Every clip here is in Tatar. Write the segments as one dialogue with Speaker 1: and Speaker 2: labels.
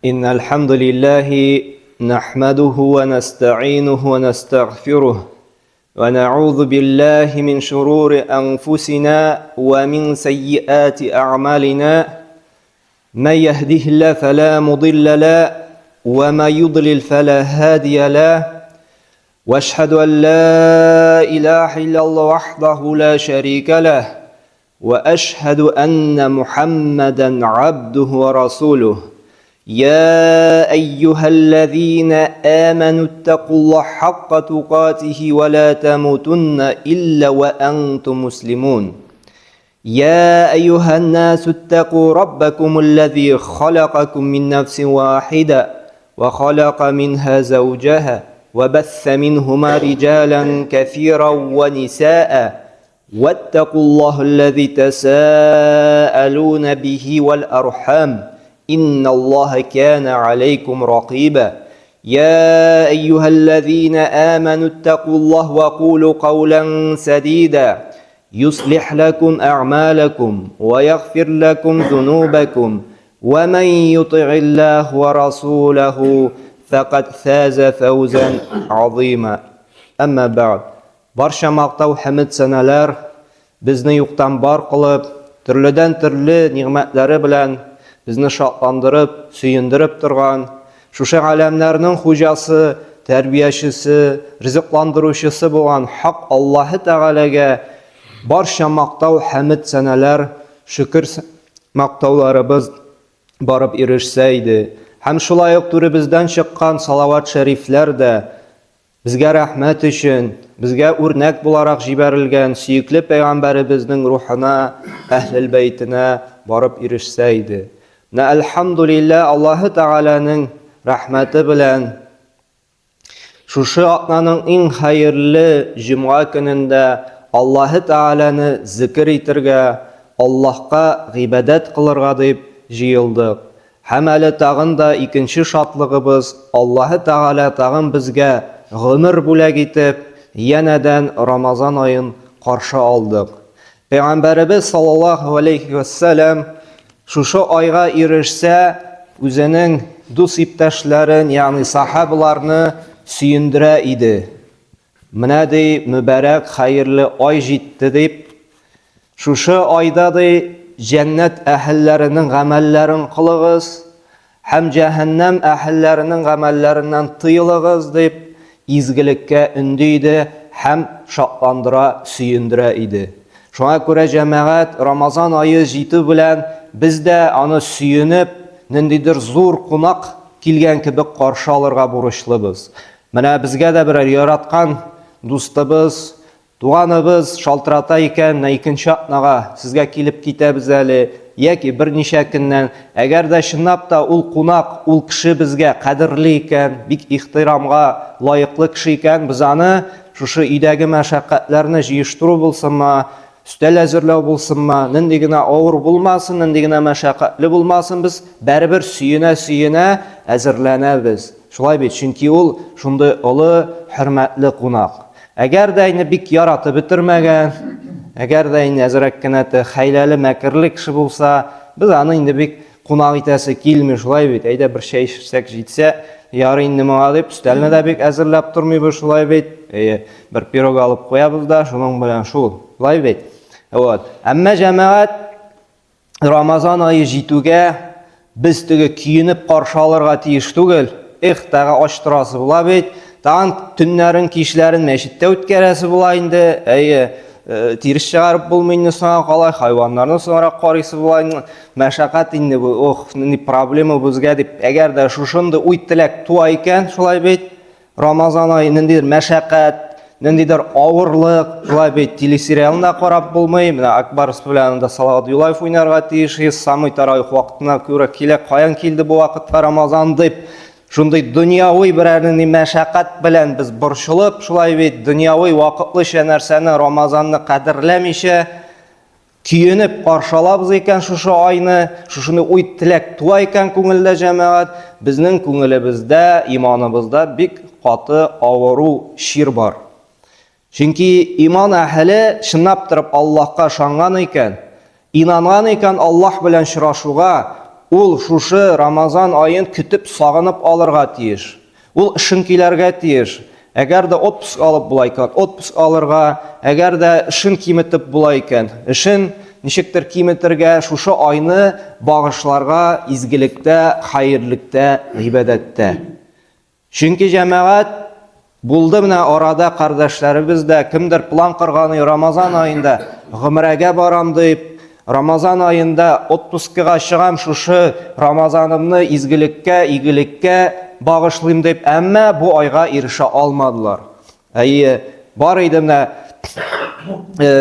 Speaker 1: إن الحمد لله نحمده ونستعينه ونستغفره ونعوذ بالله من شرور أنفسنا ومن سيئات أعمالنا من يهده الله فلا مضل له وما يضلل فلا هادي له واشهد أن لا إله إلا الله وحده لا شريك له واشهد ان محمدا عبده ورسوله يا ايها الذين امنوا اتقوا الله حق تقاته ولا تموتن الا وانتم مسلمون يا ايها الناس اتقوا ربكم الذي خلقكم من نفس واحده وخلق منها زوجها وبث منهما رجالا كثيرا ونساء واتقوا الله الذي تساءلون به والأرحام إن الله كان عليكم رقيبا يا أيها الذين آمنوا اتقوا الله وقولوا قولا سديدا يصلح لكم أعمالكم ويغفر لكم ذنوبكم ومن يطع الله ورسوله فقد فاز فوزا عظيما أما بعد Барча мактау хәмед-сәналар безне юктан бар кылып, төрледән-төрле нигъмәтләре белән безне шатландырып, сөендереп торган, шушы галәмнәрнең хуҗасы, тәрбиячесе, ризыкландыручысы булган Хак Аллаһы Тәгаләгә барча мактау хәмед-сәналар, шөкер мактауларыбыз барып ирешсә иде. Һәм шулай ук түребездән чыккан салават шәрифләр дә Безгә рәхмәт өчен, безгә үрнәк буларак җибәрелгән сөекле пәйгамбәребезнең рухына, әһлел бәйтенә барып ирешсә иде. Менә әлхәмдулиллә Аллаһы Тәгаләнең рәхмәте белән шушы атнаның иң хәерле җомга көнендә Аллаһы Тәгаләне зикер итергә, Аллаһка гыйбадәт кылырга дип җыелдык. Һәм әле тагын да икенче шатлыгыбыз, Аллаһы Тәгалә тагын безгә гомер бүләк итеп, янәдән Рамазан аен каршы алдык. Пәйгамбәребез саллаллаһу алейхи вәссәлам шушы айга ирешсә, үзенең дус иптәшләрен, ягъни сахабаларны сөендерә иде. Менә, ди, мөбарәк, хәерле ай җитте, дип, шушы айда, ди, җәннәт әһелләренең гамәлләрен кылыгыз һәм җәһәннәм әһелләренең гамәлләреннән тыелыгыз, дип, изгелеккә өнди иде һәм шатландыра, сөендерә иде. Шуңа күрә, җәмәгать, Рамазан ае җитү белән без дә аны сөенеп, ниндидер зур кунак килгән кебек каршы алырга бурычлыбыз. Менә безгә дә берәр яраткан дустыбыз, туганыбыз шалтырата икән, менә икенче атнага сезгә килеп китәбез әле, яки берничә көннән. Әгәр дә чынлап та ул кунак, ул кеше безгә кадерле икән, бик ихтирамга лаеклы кеше икән, без аны шушы өйдәге мәшәкатьләрне җыештыру булсынмы, өстәл әзерләү булсынмы, нинди генә авыр булмасын, нинди генә мәшәкатьле булмасын, без барыбер сөенә-сөенә әзерләнәбез. Шулай бит, чөнки ул шундый олы, хөрмәтле кунак. Әгәр дә инде бик яратып бетермәгән, әгәр дә инде әзрәк кенә те хәйләле, мәкерле кеше булса, без аны инде бик кунак итәсе килми, шулай бит. Әйдә бер чәй эчсәк җитсә, ярый инде моңа дип, өстәлне дә бик әзерләп тормыйбыз, шулай бит. Әйе, бер пирог алып куябыз да, шуның белән шул. Шулай бит. Вот. Әмма җәмәгать Рамазан ае җитүгә без теге көенеп каршы алырга тиеш түгел. Эх, тагы ач торасы була бит. Тагын төннәрен, кичләрен мәчеттә үткәрәсе була инде. Әйе, э, тирес чыгарып булмый инде соңа кала, хайваннарны соңрак карыйсы була инде. Мәшәкать инде бу, ох, нинди проблема безгә дип. Әгәр дә шушындый уй-теләк туа икән, шулай бит, Рамазан ае ниндидер мәшәкать, ниндидер авырлык, шулай бит телесериалны да карап булмый. Менә Акбарс белән анда Салават Юлаев уйнарга тиеш, самый таравих вакытына күрә килә, каян килде бу вакытта Рамазан дип. Шундый дөньяви берәр нинди мәшәкать белән без борчылып, шулай бит дөньяви вакытлыча нәрсәне Рамазанны кадерләмичә, Көенеп каршы алабыз икән шушы айны, шушыны уй-теләк туа икән күңелдә җәмәгать, безнең күңелебездә, иманыбызда бик каты авыру, чир бар. Чөнки иман әһеле чынлап торып Аллаһка ышанган икән, инанган икән Аллаһ белән очрашуга, ул шушы Рамазан аен көтеп, сагынып алырга тиеш. Ул эшен көйләргә тиеш. Әгәр дә отпуск алып була икән, отпуск алырга, әгәр дә эшен киметеп була икән, эшен ничектер киметергә, шушы айны багышларга изгелектә, хәерлектә, гыйбадәттә. Чөнки җәмәгать булды менә арада кардәшләребез дә кемдер план корган Рамазан аенда гомрәгә барам дип, Рамазан аенда отпускыга чыгам, шушы Рамазанымны изгелеккә, игелеккә багышлыйм дип, әмма бу айга ирешә алмадылар. Әйе, бар иде менә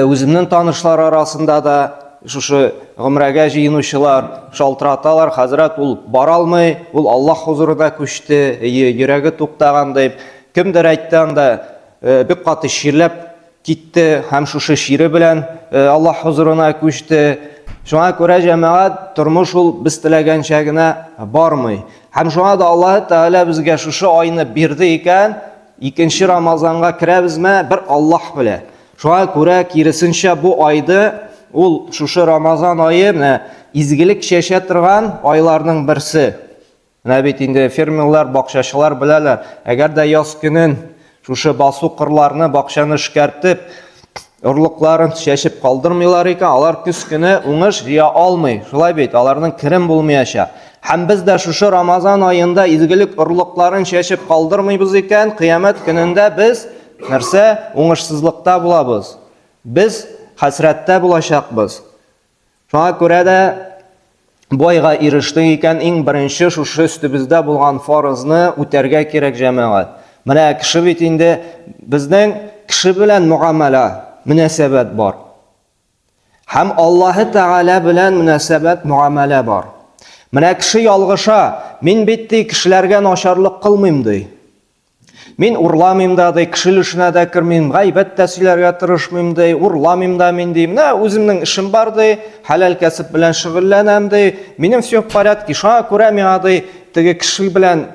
Speaker 1: үземнең танышлар арасында да шушы гомрәгә җыенучылар шалтыраталар, хәзрәт ул бара алмый, ул Аллаһ хозурына күчте, әйе, йөрәге туктаган дип. Кемдер әйтте анда, бик каты чирләп китте һәм шушы чире белән Аллаһ хозурына күчте. Шуңа күрә җәмәгать, тормыш ул без теләгәнчә генә бармый. Һәм шуңа да Аллаһ Тәгалә безгә шушы айны бирде икән, икенче Рамазанга керәбезме, бер Аллаһ белә. Шуңа күрә киресенчә бу айды ул шушы Рамазан ае менә изгелек чәчә торган айларның берсе. Менә бит инде фермерлар, бакчачылар беләләр, әгәр дә яз көнен шушы басу кырларны, бакчаны эшкәртеп, орлыкларын чәчеп калдырмыйлар икән, алар көз көне уңыш җыя алмый. Шулай бит, аларның керем булмаячак. Һәм без дә шушы Рамазан аенда изгелек орлыкларын чәчеп калдырмыйбыз икән, кыямәт көнендә без нәрсә? Уңышсызлыкта булабыз. Без хәсрәттә булачакбыз. Шуңа күрә дә бу айга ирештек икән, иң беренче шушы өстебездә булган фарызны үтәргә кирәк, җәмәгать. Менә кеше бит инде безнең кеше белән мөгамәлә, мөнәсәбәт бар. Һәм Аллаһы Тәгалә белән мөнәсәбәт, мөгамәлә бар. Менә кеше ялгыша, мин бит ди кешеләргә начарлык кылмыйм ди. Мин урламыйм да, ди, кеше өлешенә дә кермим, гайбәт тә сөйләргә тырышмыйм, ди, урламыйм да мин, ди. Менә үземнең эшем бар, ди, хәләл кәсеп белән шөгыльләнәм, ди. Минем все в порядке. Шуңа күрә миңа, ди, теге кеше белән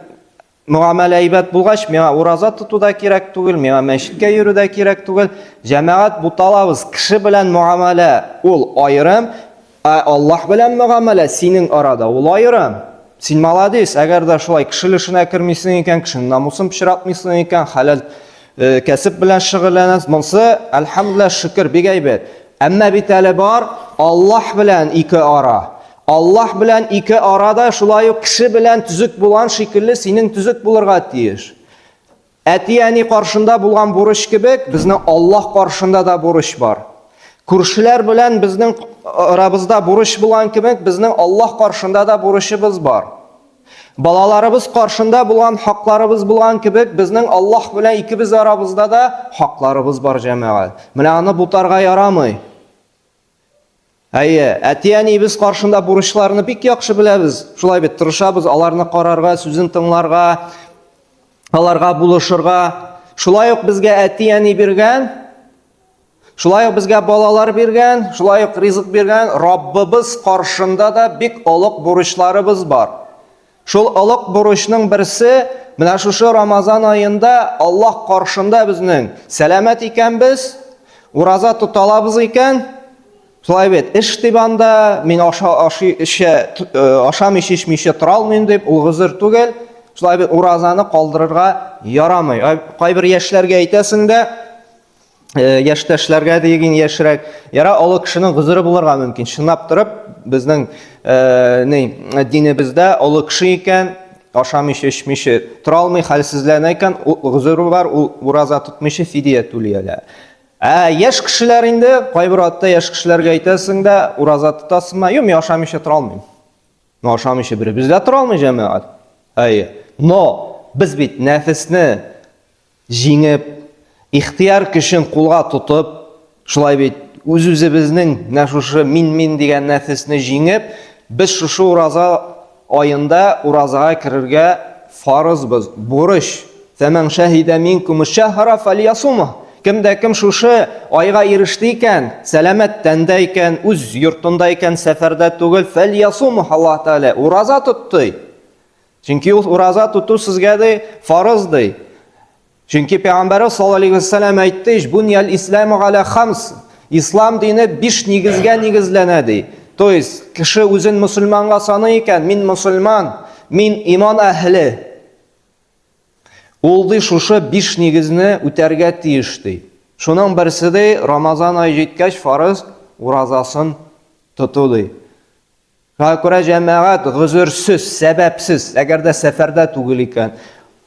Speaker 1: мөгамәлә әйбәт булгач, миңа ураза тоту да кирәк түгел, миңа мәчеткә йөрү дә кирәк түгел. Җәмәгать буталабыз. Кеше белән мөгамәлә ул аерым, Ә Аллаһ белән мөгамәлә синең арада ул аерым. Син молодец, әгәр дә шулай кеше өлешенә кермисең икән, кешенең намусын пычратмыйсың икән, хәләл э, кәсеп белән шөгыльләнәсең. Монсы, әлхәмдүлилләһ, шөкер, бик әйбәт. Әмма бит әле бар Аллаһ белән ике ара. Аллаһ белән ике арада шулай ук кеше белән төзек булган шикелле синең төзек булырга тиеш. Әти-әни каршында булган бурыч кебек, безнең Аллаһ каршында да бурыч бар. Күршеләр белән безнең арабызда бурыч булган кебек, безнең Аллаһ каршында да бурычыбыз бар. Балаларыбыз каршында булган хакларыбыз булган кебек, безнең Аллаһ белән икебез арабызда да хакларыбыз бар, җәмәгать. Менә аны бутарга ярамый. Әйе, әти-әниебез каршында бурычларны бик яхшы беләбез. Шулай бит, тырышабыз аларны карарга, сүзен тыңларга, аларга булышырга. Шулай ук безгә әти-әни биргән, шулай ук безгә балалар биргән, шулай ук ризык биргән Раббыбыз каршында да бик олуг бурычларыбыз бар. Шул олуг бурычның берсе менә шушы Рамазан аенда Аллаһ каршында безнең сәламәт икәнбез, ураза тота алабыз икән, шулай бит, эш дип анда мин аша ашый эчә э, ашамыйча эчмичә тора алмыйм дип, ул гозер түгел. Шулай бит, уразаны калдырырга ярамый. Кайбер яшьләргә әйтәсең дә, Э, яшьтәшләргә диген яшьрәк яра олы кешенең гозере булырга мөмкин чынлап торып безнең э, ни динебездә олы кеше икән ашамыйча эчмичә тора алмый хәлсезләнә икән гозере бар ул ураза тотмыйча фидия түли әле ә яшь кешеләр инде кайбер вакытта яшь кешеләргә әйтәсең дә ураза тотасыңмы юк мин ашамыйча тора алмыйм но ашамыйча беребез дә тора алмый җәмәгать әйе но без бит нәфесне җиңеп, ихтыяр көчен кулга тотып, шулай бит, үз-үзебезнең менә шушы мин-мин дигән нәфесне җиңеп, без шушы ураза аенда уразага керергә фарызбыз, бурыч. Фәмән шәһидә минкум шәһра фәльясумһ. Кем дә кем шушы айга иреште икән, сәламәт тәндә икән, үз йортында икән, сәфәрдә түгел, фәльясумһ, Аллаһ Тәгалә ураза тотты. Чөнки ул ураза тоту сезгә ди фарыз ди. Чөнки Пәйгамбәрбез саллаллаһу алейһи вәсәлләм әйтте, "Буньял исламу аля хамс." Ислам дине биш нигезгә нигезләнә ди. То есть, кеше үзен мөселманга саный икән, мин мөселман, мин иман әһле. Ул ди шушы биш нигезне үтәргә тиеш ди. Шуның берсе ди, Рамазан ае җиткәч фарыз уразасын тоту ди. Шуңа күрә җәмәгать гозерсез, сәбәпсез, әгәр дә сәфәрдә түгел икән,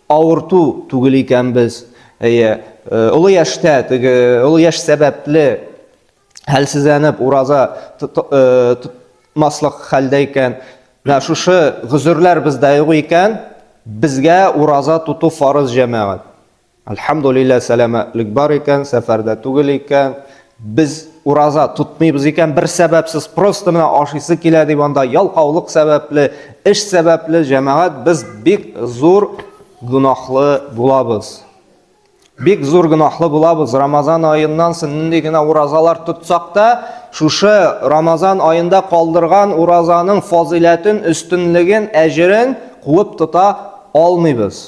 Speaker 1: авырту түгел икән без, әйе, э, олы яшьтә, теге олы яшь сәбәпле хәлсезләнеп ураза э, тотмаслык хәлдә икән, менә шушы гозерләр бездә юк икән, безгә ураза тоту фарыз җәмәгать. Әлхәмдулилләһ, сәламәтлек бар икән, сәфәрдә түгел икән, без ураза тотмыйбыз икән, бер сәбәпсез, просто менә ашыйсы килә дип анда ялкаулык сәбәпле, эш сәбәпле, җәмәгать, без бик зур гөнаһлы булабыз. Бик зур гөнаһлы булабыз. Рамазан аеннан соң нинди генә уразалар тотсак та, шушы Рамазан аенда калдырган уразаның фазыйләтен, өстенлеген, әҗерен куып тота алмыйбыз.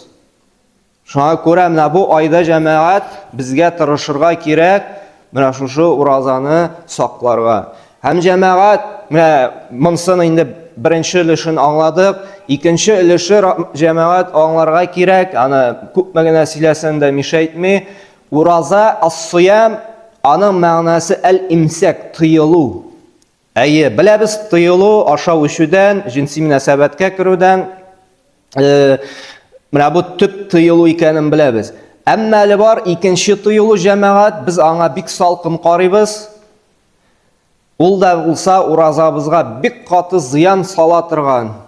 Speaker 1: Шуңа күрә менә бу айда җәмәгать безгә тырышырга кирәк, менә шушы уразаны сакларга. Һәм җәмәгать, менә монсын инде беренче өлешен аңладык, икенче өлеше җәмәгать аңларга кирәк, аны күпме генә сөйләсәң дә мишәйтми. Ураза ас-сиям, аның мәгънәсе әл-имсәк, тыелу. Әйе, беләбез, тыелу ашау-эчүдән, җенси мөнәсәбәткә керүдән, э, менә бу төп тыелу икәнен беләбез. Әмма әле бар икенче тыелу җәмәгать, без аңа бик салкын карыйбыз. Ул да булса уразабызга бик каты зыян сала торган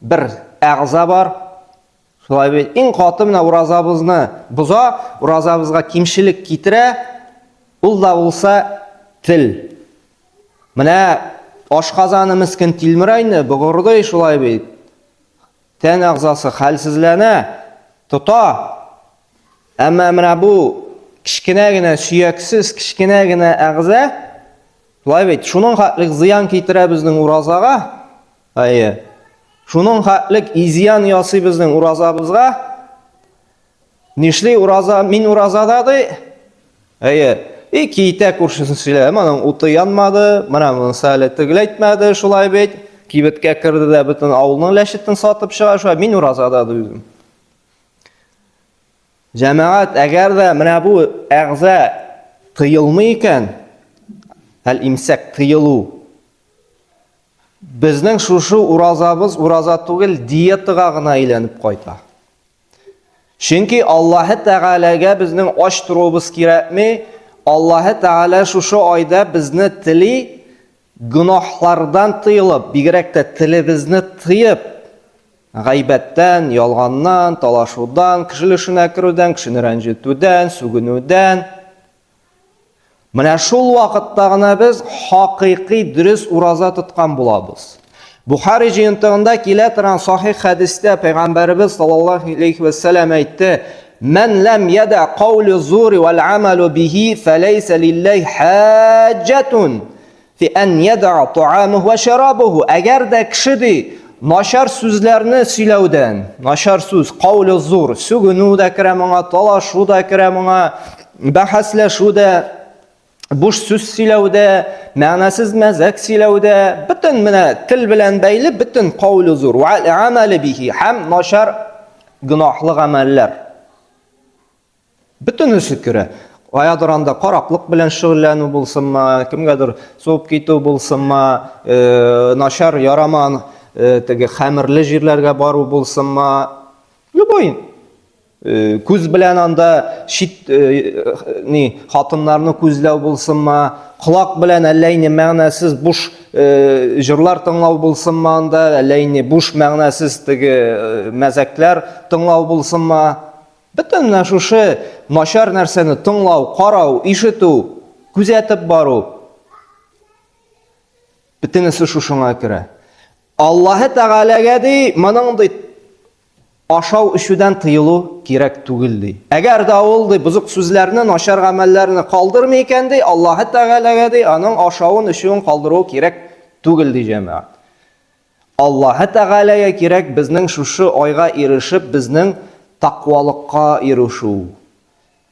Speaker 1: бер әгъза бар. Шулай бит, иң каты менә уразабызны боза, уразабызга кимчелек китерә, ул да булса тел. Менә ашказаны мескен тилмерә инде, богырдый шулай бит. Тән әгъзасы хәлсезләнә, тота. Әмма менә бу кечкенә генә сөяксез, кечкенә генә әгъза, шулай бит, шуның хәтлек зыян китерә безнең уразага. Әйе. Шуның хәтлек изян ясый безнең уразабызга. Нишли ураза, мин уразада ди. Әйе. И китә күршесен сөйлә, моның уты янмады, менә монысы әле тегел әйтмәде, шулай бит. Кибеткә керде дә бөтен авылның ләшетен сатып чыга, шулай мин уразада ди үзем. Җәмәгать, әгәр дә менә бу әгъза тыелмый икән, әл имсәк тыелу, Безнең шушы уразабыз ураза түгел, диетага гына әйләнеп кайта. Чөнки Аллаһы Тәгаләгә безнең ач торуыбыз кирәкми. Аллаһы Тәгалә шушы айда безне тели гөнаһлардан тыелып, бигрәк тә телебезне тыеп, гайбәттән, ялганнан, талашудан, кеше өлешенә керүдән, кешене рәнҗетүдән, сүгенүдән, Менә шул вакытта гына без хакыйкый дөрес ураза тоткан булабыз. Бухари җыентыгында килә торган сахих хәдистә пәйгамбәребез саллаллаһу алейхи ва сәлләм әйтте: "Ман лам яда каулю зури вал амалу бихи фалейса лиллаһи хаҗатун фи ан яда таамуху ва шарабуху". Әгәр дә кеше ди начар сүзләрне сөйләүдән, начар сүз, каулю зур, сүгенү дә керә моңа, талашу да керә моңа, бәхәсләшү дә, буш сүз сөйләү дә, мәгънәсез мәзәк сөйләү дә, бөтен менә тел белән бәйле бөтен каулю зур, ва амали бихи һәм начар гөнаһлы гамәлләр. Бөтенесе керә. Каядыр анда караклык белән шөгыльләнү булсынмы, кемгәдер сугып китү булсынмы, э, начар яраман э, теге хәмерле җирләргә бару булсынмы, любой Э, күз белән анда чит э, ни хатыннарны күзләү булсынмы, колак белән әллә инде мәгънәсез буш э, җырлар тыңлау булсынмы анда, әллә инде буш мәгънәсез теге мәзәкләр тыңлау булсынмы. Бөтен менә шушы начар нәрсәне тыңлау, карау, ишетү, күзәтеп бару бөтенесе шушыңа керә. Аллаһы Тәгаләгә ди, моның ди Ашау-эчүдән тыелу кирәк түгел, ди. Әгәр дә ул, ди, бозык сүзләрне, начар гамәлләрне калдырмый икән, ди, Аллаһы Тәгаләгә, ди, аның ашавын, эчүен калдыру кирәк түгел, ди җәмәгать. Аллаһы Тәгаләгә кирәк безнең шушы айга ирешеп, безнең таквалыкка ирешү.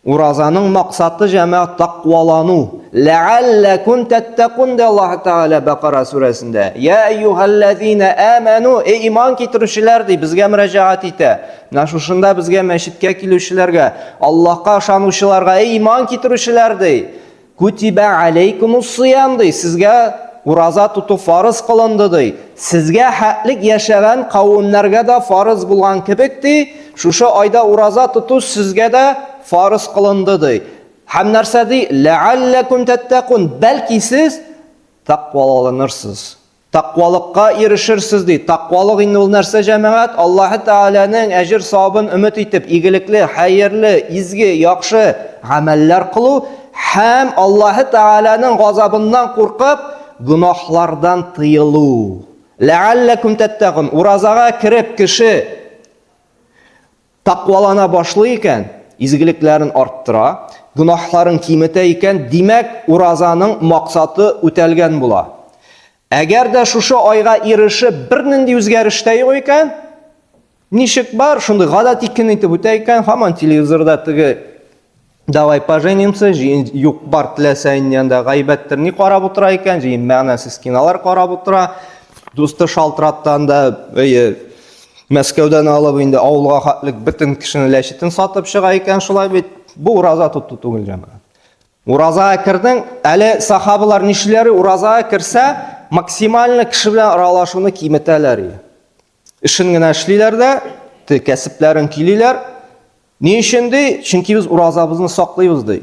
Speaker 1: Уразаның максаты җәмәгать тәкъвалану. Ләалләкум тәттәкун ди Аллаһ Тәгалә Бәкара сүрәсендә. Я әйюһәлләзина аману, эй иман китерүчеләр ди, безгә мөрәҗәгать итә. Менә шушында безгә мәчеткә килүчеләргә, Аллаһка ышанучыларга, эй иман китерүчеләр ди. Кутибә алейкумус сиям ди, сезгә ураза тоту фарыз кылынды ди. Сезгә хәтлек яшәгән кавемнәргә дә фарыз булган кебек ди, шушы айда ураза тоту сезгә дә фарыз кылынды ди. Һәм нәрсә ди? Ләалләкум тәттәкун, бәлки сез тәкъваланырсыз. Тәкъвалыкка ирешерсез, ди. Тәкъвалык инде ул нәрсә, җәмәгать? Аллаһы Тәгаләнең әҗер-савабын өмет итеп, игелекле, хәерле, изге, яхшы гамәлләр кылу һәм Аллаһы Тәгаләнең газабыннан куркып, гөнаһлардан тыелу. Ләалләкум тәттәкун. Уразага кереп кеше Тәкъвалана башлый икән, изгелекләрен арттыра, гөнаһларын киметә икән, димәк, уразаның максаты үтәлгән була. Әгәр дә шушы айга ирешеп бернинди үзгәреш тә юк икән, ничек бар, шундый гадәти көн итеп үтә икән, һаман телевизорда теге Давай поженимся, җыен юк бар теләсә инде анда гайбәттер ни карап утыра икән, җыен мәгънәсез кинолар карап утыра. Дусты шалтыратты анда, әйе, Мәскәүдән алып инде авылга хәтлек бөтен кешене ләчетен сатып чыга икән, шулай бит. Бу ураза тоту түгел җәмәгать. Уразага кердең, әле сахабалар нишләр, уразага керсә, максимально кеше белән аралашуны киметәләр. Эшен генә эшлиләр дә, кәсепләрен көйлиләр. Ни өчен ди? Чөнки без уразабызны саклыйбыз ди.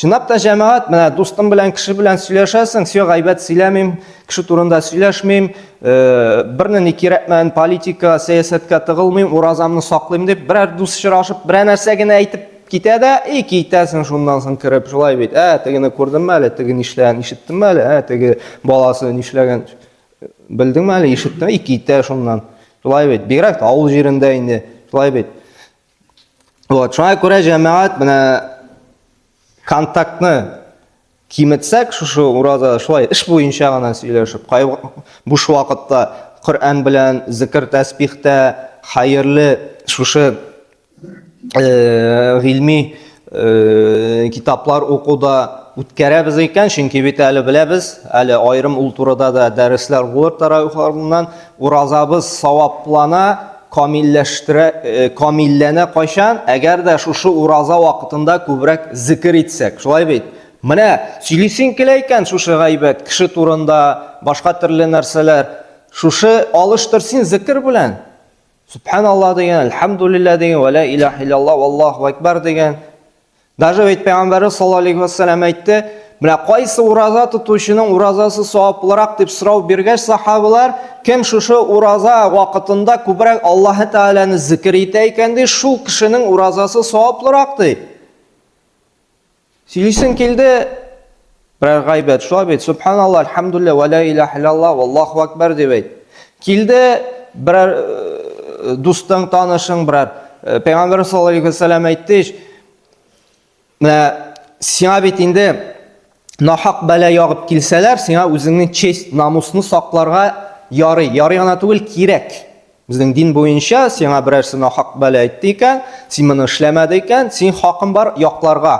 Speaker 1: Чынлап та җәмәгать, менә дустым белән, кеше белән сөйләшәсең, все гайбәт сөйләмим, кеше турында сөйләшмим, э, бернинди кирәкмәгән политика, сәясәткә тыгылмыйм, уразамны саклыйм дип, берәр дус очрашып, берәр нәрсә генә әйтеп китә дә, и китәсең шуннан соң кереп, шулай бит. Ә, тегене күрдеңме әле, теге нишләгән, ишеттеңме әле, ә, теге баласы нишләгән, белдеңме әле, ишеттеңме, и китә шуннан. Шулай бит. Бигрәк тә авыл җирендә инде, шулай бит. Вот, шуңа күрә җәмәгать менә контактны киметсәк, шушы ураза шулай эш буенча гына сөйләшеп, кай буш вакытта Коръән белән зикр тәсбихтә хәерле шушы э, гыйльми э, китаплар укуда үткәрәбез икән, чөнки бит әле беләбез, әле аерым ул турыда да дәресләр булыр таравих алдыннан, уразабыз саваплана, камилләштерә, э, камилләнә кайчан? Әгәр дә шушы ураза вакытында күбрәк зикер итсәк, шулай бит? Менә сөйлисең килә икән шушы гайбәт, кеше турында, башка төрле нәрсәләр. Шушы алыштыр син зикер белән. Субханаллах дигән, әлхәмдулилла дигән, вә ла илаһ иллаллах, валлаһу акбар дигән. Даже ведь Пәйгамбәрбез саллаллаһу алейхи ва сәлләм әйтте, менә кайсы ураза тотучының уразасы саваплырак дип сорау биргәч сахабалар, кем шушы ураза вакытында күбрәк Аллаһы Тәгаләне зикер итә икән ди, шул кешенең уразасы саваплырак ди. Сөйлисең килде, берәр гайбәт, шулай бит, субханаллах, альхамдулилла, ва ла илаһ иллаллах, валлаху акбар дип әйт. Килде, берәр э, дустың, танышың, берәр э, Пәйгамбәр саллаллаһу алейхи ва сәлләм әйтте, менә сиңа бит инде нахак бәла ягып килсәләр, сиңа үзеңнең честь, намусны сакларга ярый. Ярый гына түгел, кирәк. Безнең дин буенча сиңа берәрсе нахак бәла әйтте икән, син моны эшләмәде икән, син хакың бар якларга,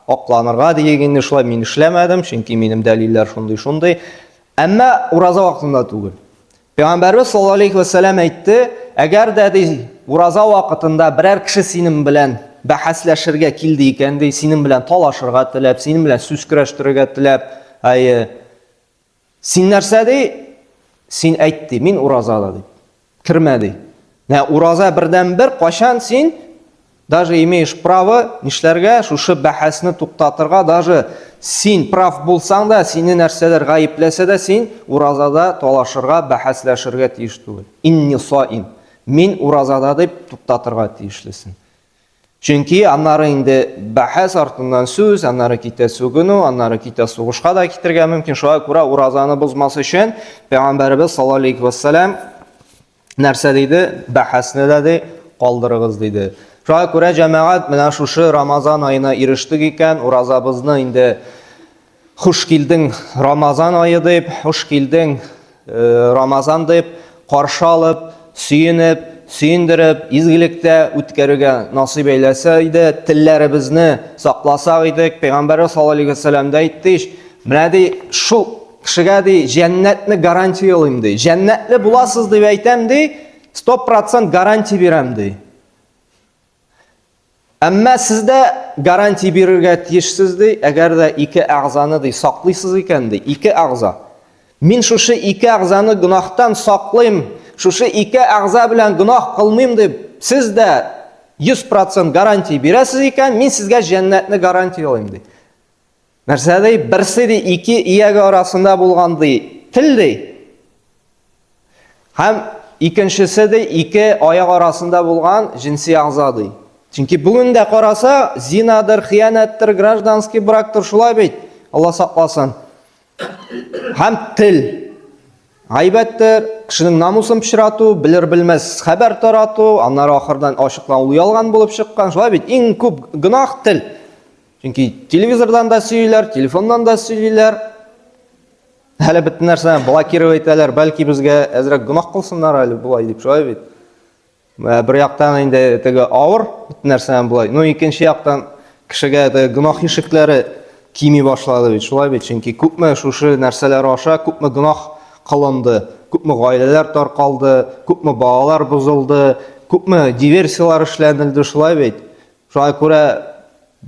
Speaker 1: акланырга диек инде шулай мин эшләмәдем, чөнки минем дәлилләр шундый-шундый. Әмма ураза вакытында түгел. Пәйгамбәрбез саллаллаһу алейхи ва сәлләм әйтте, әгәр дә ди ураза вакытында берәр кеше синең белән бәхәсләшергә килде икән ди, синең белән талашырга теләп, синең белән сүз көрәштерергә теләп, әйе, Син нәрсә ди? Син әйт ди, мин уразада дип. Кермә ди. Менә ураза бердән-бер кайчан син даже имеешь право нишләргә, шушы бәхәсне туктатырга, даже син прав булсаң да, сине нәрсәләр гаепләсә дә, син уразада талашырга, бәхәсләшергә тиеш түгел. Инни саим. Мин уразада дип туктатырга тиешлесең. Чөнки аннары инде бәхәс артыннан сүз, аннары китә сүгенү, аннары китә сугышка да китергә мөмкин. Шуңа күрә уразаны бозмас өчен Пәйгамбәребез саллаллаһу алейхи вәссәлам нәрсә диде? Бәхәсне дә ди, калдырыгыз диде. Шуңа күрә җәмәгать менә шушы Рамазан аена ирештек икән, уразабызны инде Хуш килдең, Рамазан ае дип, хуш килдең, э, Рамазан дип, каршы алып, сөенеп, сөендереп, изгелектә үткәрергә насыйп әйләсә иде, телләребезне сакласак идек. Пәйгамбәрбез саллаллаһу алейһи вәсәлләм дә әйтте ич, менә ди, шул кешегә ди, җәннәтне гарантиялыйм ди. Җәннәтле буласыз дип әйтәм ди, 100% гарантия бирәм ди. Әмма сез дә гарантия бирергә тиешсез ди, әгәр дә ике әгъзаны ди саклыйсыз икән ди, ике әгъза. Мин шушы ике әгъзаны гөнаһтан саклыйм, шушы ике әгъза белән гөнаһ кылмыйм дип, сез дә 100% гарантия бирәсез икән, мин сезгә җәннәтне гарантиялыйм ди. Нәрсә ди? Берсе ди ике ияге арасында булган ди, тел ди. Һәм икенчесе ди ике аяк арасында булган җенси агъза ди. Чөнки бүген дә караса, зинадыр, хыянәттер, гражданский брактыр, шулай бит. Алла сакласын. Һәм тел. Гайбәттер, кешенең намусын пычрату, белер-белмәс хәбәр тарату, аннары ахырдан ачыклан ул ялган булып чыккан. Шулай бит, иң күп гөнаһ тел. Чөнки телевизордан да сөйлиләр, телефоннан да сөйлиләр. Әле бөтен нәрсәне блокировать итәләр, бәлки безгә әзрәк гөнаһ кылсыннар әле болай дип, шулай бит. Ә, бер яктан инде теге авыр бөтен нәрсәне болай. Ну, икенче яктан кешегә теге гөнаһ ишекләре кими башлады бит, шулай бит. Чөнки күпме шушы нәрсәләр аша күпме гөнаһ кылынды, күпме гаиләләр таркалды, күпме балалар бозылды, күпме диверсияләр эшләнелде, шулай бит. Шуңа күрә,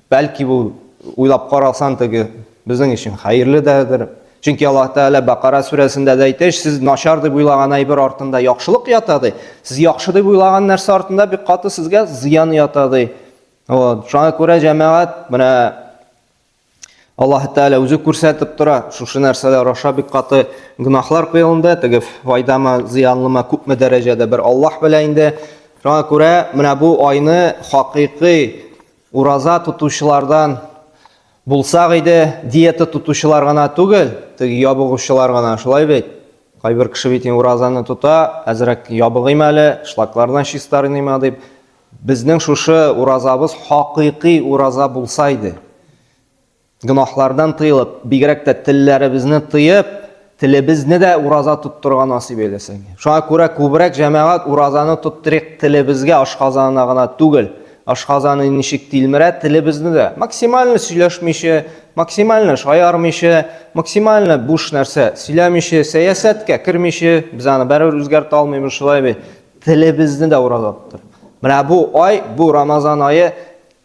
Speaker 1: бәлки бу уйлап карасан теге безнең өчен хәерле дәдер. Чөнки Аллаһ Тәгалә Бакара сүрәсендә дә әйтә, сез начар дип уйлаган әйбер артында яхшылык ята ди. Сез яхшы дип уйлаган нәрсә артында бик каты сезгә зыян ята ди. Вот. Шуңа күрә җәмәгать менә Аллаһ Тәгалә үзе күрсәтеп тора, шушы нәрсәләр аша бик каты гөнаһлар кыйлынды, теге файдамы, зыянлымы, күпме дәрәҗәдә бер Аллаһ белә инде. Шуңа күрә менә бу айны хакыйкый ураза тотучылардан булсак иде, диета тотучылар гына түгел, теге ябыгучылар гына, шулай бит? Кайбер кеше бит уразаны тота, әзрәк ябыгыйм әле, шлаклардан чистарыйм дип. Безнең шушы уразабыз хакыйкый ураза булса иде. Гөнаһлардан тыелып, бигрәк тә телләребезне тыеп, телебезне дә ураза тоттырырга насыйп әйләсен. Шуңа күрә күбрәк җәмәгать уразаны тоттырыйк телебезгә, ашказанына гына түгел. Ашказаны ничек тилмерә, телебезне дә максимально сөйләшмичә, максимально шаярмыйча, максимально буш нәрсә сөйләмичә, сәясәткә кермичә, без аны барыбер үзгәртә алмыйбыз, шулай бит. Телебезне дә ураза тоттыр. Менә бу ай, бу Рамазан ае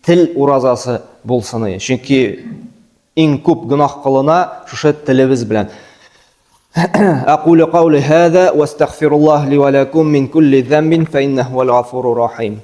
Speaker 1: тел уразасы булсын. Чөнки иң күп гөнаһ кылына шушы телебез белән. Әкулю каули һаза ва астагфируллаһ ли ва лакум мин кулли замбин фа иннаһу вал гафуру рахим.